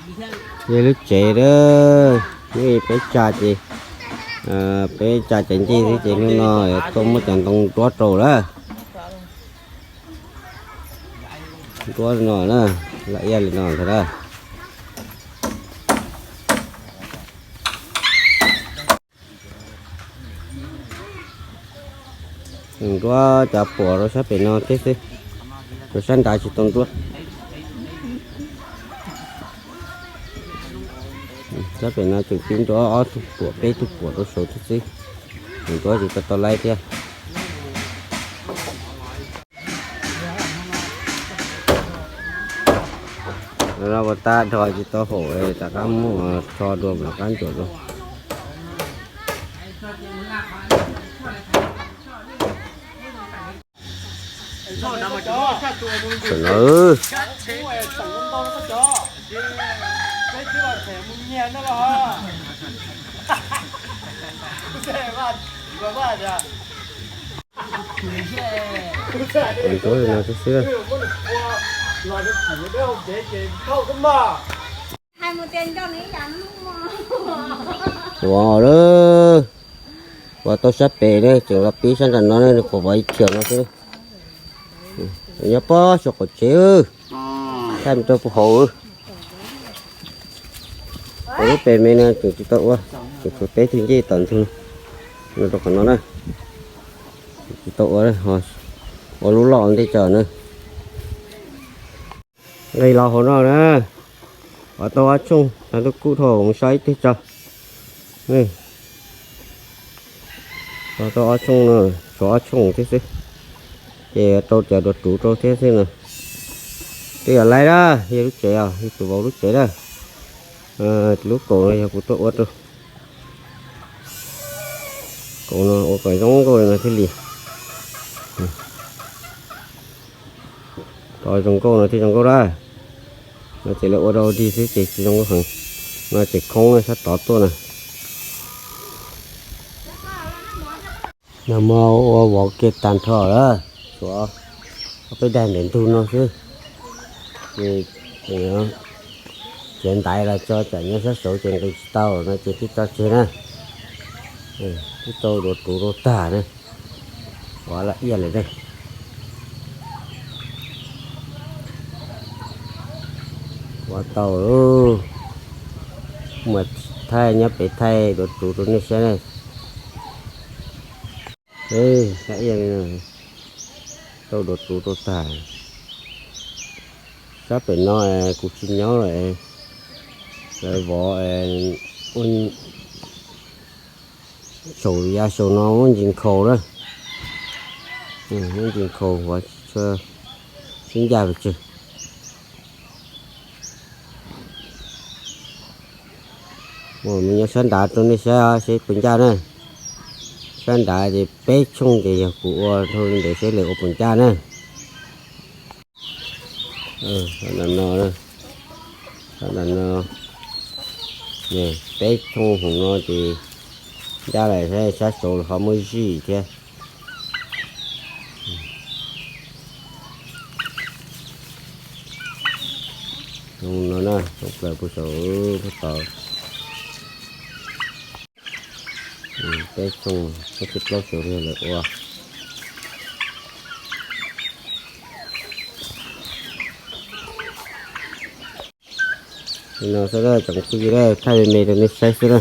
Yog lub tsev a, peb tsa ces, peb tsa cov ncej xwb ces hnub no tuaj muab cov ntoo nruab rau lawm. Nruab no na, lam iaj li no ntag na. Nruab cov puam rau sab pem no thiab xwb, rau sab nrad tsis tau nruab. Sab pem no tseem pib nruab ob tug puam peb tug puam rau saud thiab xwb, nruab tsis tau tau laib thiab. Ua tab dhos tsis tau haum, rov qab muab rho dua mam rov qab ntsuam dua. Ua lawm, ua tau sab pem ne, tseem los pib sab nram no ne, nws qhuav vov ib thiaum no xwb. Nyob pob xyuas qaum tsev, thaij mus rau puag hauv. Ua lub pem me no tseem tsis tau ua, tseem tshuav peb tug ncej tom ntug no rau qhov no na. Tsis tau ua, ua lub loj ua ntej tso na. Nqis los hauv no na, ua tau ob tshooj, tag ntuj kub dhau mus saib ib teg tso. Ua tau ob tshooj no, tshuav ob tshooj thiab xwb, ces rau cov duav ruv rau thiab xwb no. Twb yog laib na, yog lub tsev os, yog tus vauv lub tsev na. Lub kaum no yog kuv tuaj ua rau. Kaum no ua kom zoo nkauj li no thiaj li. Tau zoo nkauj no thiaj zoo nkauj na. No ces lawv ua rau dig xwb ces tsis zoo nkauj heev. No ces khoob sab tod tuaj na. Nag hmo ua vov kiag tag nrho lawm, tshuav ob peb daim ntawm ntug no xwb. Ces txiav ntaiv los tso tsam nyob sab saud ces nqis tsis tau no ces twb tso tseg na. Twb tau duav ruv rau tag na. Ua laj iaj lawm ne. Ua tau, mas thaij nyob pem thaij duav ruv rau nej saib na. Laj iaj li no, tau duav ruv rau tag. Sab pem no kuv tsis nyob lawm, lawv vov, saum yav saum no muab ntsis nkhaus na. Muab ntsis nkhaus, sib ncaj pes tsawg. Mus nyob sab nrad rau nej saib seb puas ncaj na. Sab nrad ces peb tshooj ces yog kuv ua dhau li ntawd seb lawv ua puas ncaj na. Sab nrad no, sab nrad no, peb tshooj hauv no ces ncaj lawm, sab saud los ho muaj zij thiab. Zoo no na, zoo plaws puag saud puag tod. Peb tshooj, peb tshooj plaub saud lawv ua. Li no xwb na tsoom phooj ywg, thaij me me rau nej saib xwb na.